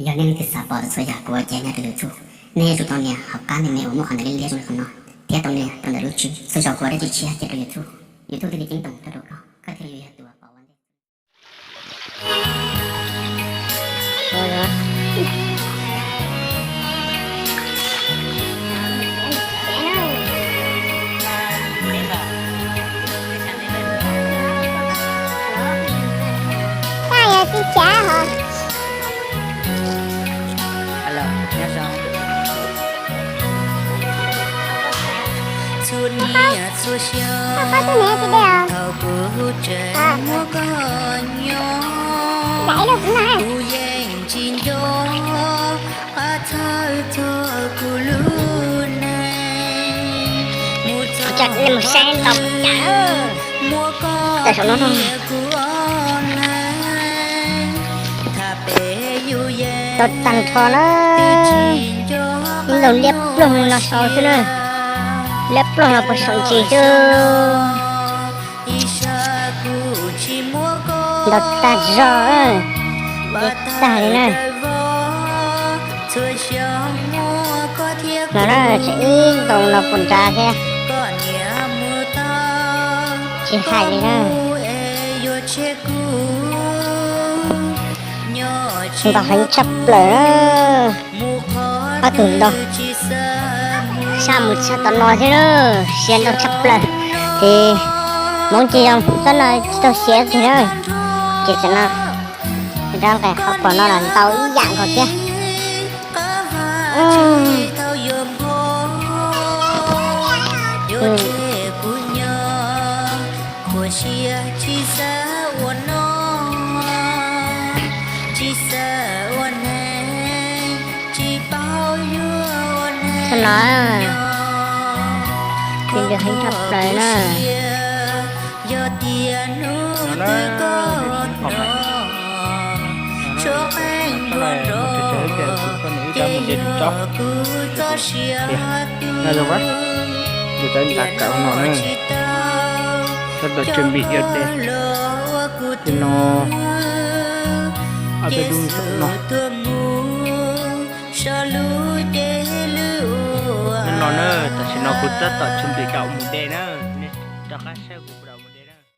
Yog nej leej twg xav pom txhua yam kuv ua cev nyob rau YouTube, nej yuav tsum tau nias hauv qab me me uas muaj qhov ntawm leb liab zoo li qhov no, thiab tau nias rau ntawm lub tswb xwb, tso kuv ua dab tsi tshiab cia rau YouTube, YouTube thiaj li ceeb toom tuaj rau koj, koj thiaj li yuav yog tus uas pom ua ntej. Txhua niaj txhua xyoo thaum kuv tseem muaj koj nyob, kuv yeej tsis nco qab txhawj txog kuv lub neej. Mus txog saib tau muaj koj saum no no. Kuv ob leeg, thaj peb yus yeej tau tag nrho na. Ib ntaus liab ploog no sau xwb na. Liab ploog no puas saum ntsis xwb. Ntaus tag zog, tag li na. No na, tseem ib ntaus no puas nrad thiab. Tsis hais li na. Ntaus heev tshaj plaws na. Ob tug ntaus sab mus tshaj tom no thiab na, siab ntaus tshaj plaws. Ces hmoov tsis zoo, txoj no tsis tau siav kiag na. Ces tam no rov nqes qhov pom no los ntau ib yam nkaus thiab. Txoj no, tij nws heev tshaj plaws na. Tab tom tswb npim ua dej, no, ob peb lub no, no na, tam sim no kuv tab tom tswb npim rau mus dej na, nej rov qab saib kuv.